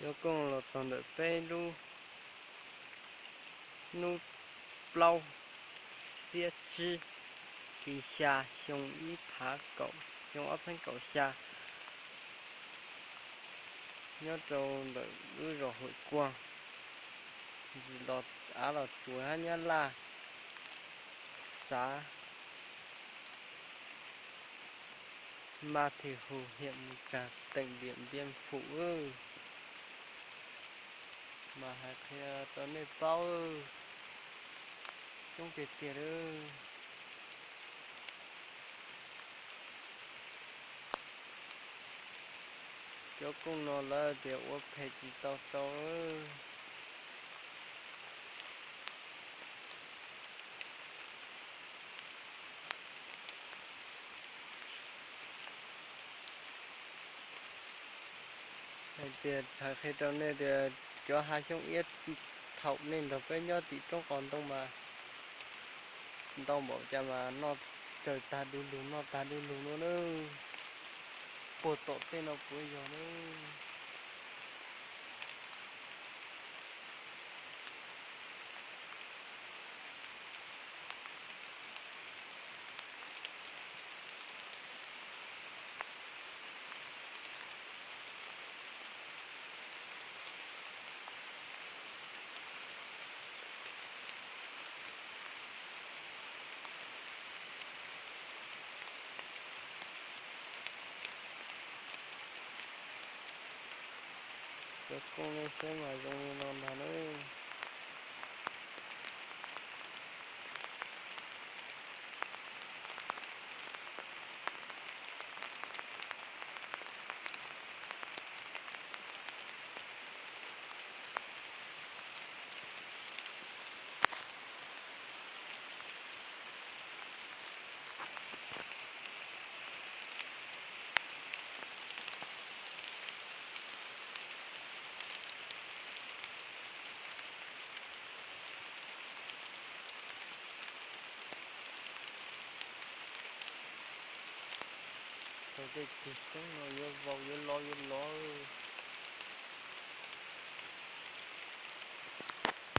Cov kooj los txog ntawm peb lub hnub plaub xiab tsib, hli xya, xyoo ib phav kaum, xyoo ob txhiab kaum xya, nyob rau ntawm lub zos Huam Kuag, ntsis los av los tsuas hab Nyab Laj, xav Mas Thim Hus, hiam Mus Kas, teem Diam Npiam Fum. Mas hais qhia rau nej paub, coob tiag tiag lawm. Cov kooj no lawv tias ua phem tsis tau rau. Hais tias hais qhia rau nej tias cov hav xyoob iab thaum nej nrog peb nyob tim roob qos ntoo mas ntau npaum cas mas noj raws tag du lug, noj tag du lug no na. Puag tom tej no puas yog na. Cov kooj nej saib mas zoo li no ntag na. Thaum tej ceg xyoob no yuav vau yuav lov yuav lov.